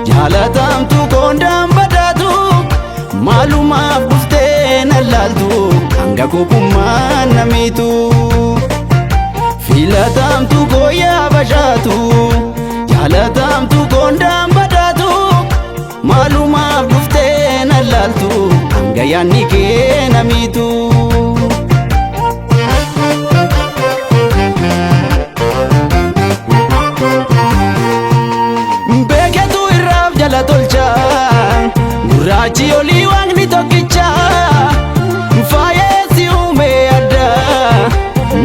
Jaalatamtu koondaan badaatu, maalumaaf dhuftee na laaltu, hanga kokummaan namiitu. Filatamtu gooyaa bashaatu, jaalatamtu koondaan badaatu, maalumaaf dhuftee na laaltu, hanga yaanni kee namiitu. Beeketu irraaf jala tolcha, gurraachi olii waaqni tokkicha, faayeessi uume adda,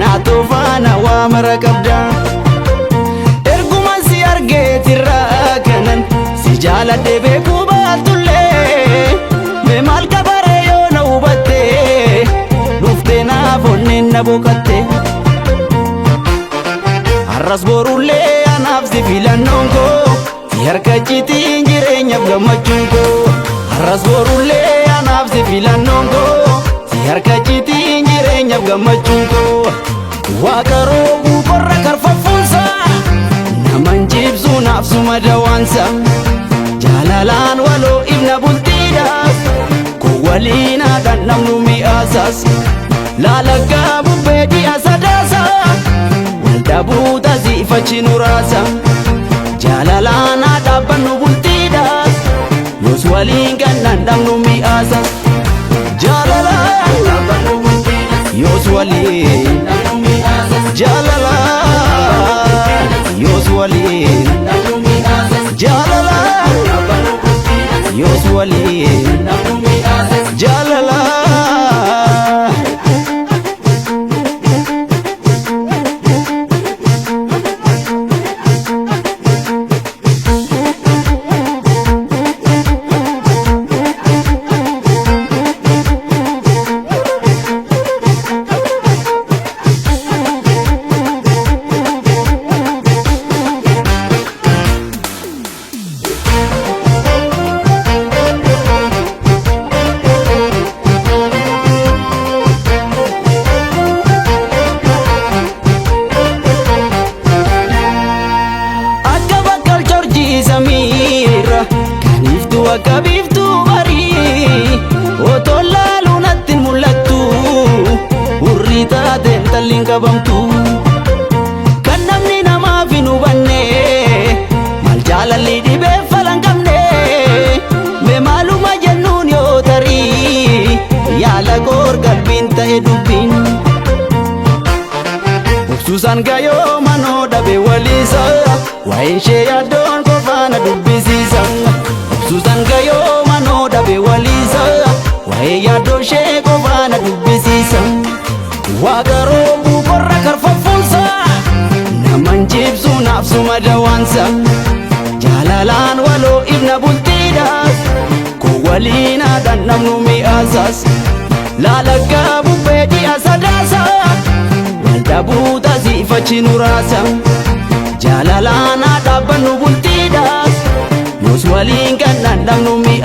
naatoo faana waa mara qabda. Erguma si argeetirraa kanan si jaaladhe beekuu baatullee, mee maal kabaree yoo na hubatte, dhuftee naaf onneen na boqatte. Har'as borullee anaaf si filannoon koo, si harka citiin jireenyaaf gammachuun koo. Har'as borullee anaaf si filannoon koo, si harka citiin jireenyaaf gammachuun koo. Waaqa roobuu qorra karfaffuunsa, naman jibsu naaf suma dawaansa. Jaalalaan waloo ibna bultiidhaas, koo waliin haadhaan namnu mi'aasaas. Laalaggaa bubbee ji'a sadaasa, waldhabuu tasiifachi nu raasa. Jaalalaan haa dhaabbannu bultiidhaas, yoos waliin gannaan dhabnu mi'aasas. Jaalalaan yoos waliin, jaalalaan yoos waliin, jaalalaan yoos waliin, jaalalaa. Akka bakkal jorjii samiirra kan iftu akka biiftuu barii, otoo laaluu natti hin mul'attu, hurrii taateen talliin qabamtu. Kan namni namaaf hin hubanne, maal jaalalli dhibee falan qabne, mee maaluma jennuun yoo tarii yaala koor qalbiin ta'e dubbiin. Obsuusaan gayoo manoo dhabe waliisa, waa'een ishee yaaddoon qofaana dubbisiisa. Obsuusaan gayoo manoo dhabe waliisa, waa'ee yaaddoo ishee qofaana dubbisiisa. Waaqa roobuu qorra karfaffuunsa, naman jibsu naaf suma dawaansa. Jaalalaan waloo ibna bultiidhaas, koo waliin haadhaan namnu mi'aasaas. Laalaggaa bubbee ji'a sadaasa, waldhabuu tasiifachi nu raasa. Jaalalaan haa dhaabbannu bultiidhaas, yoos waliin gannaan dhabnu mi'aasas.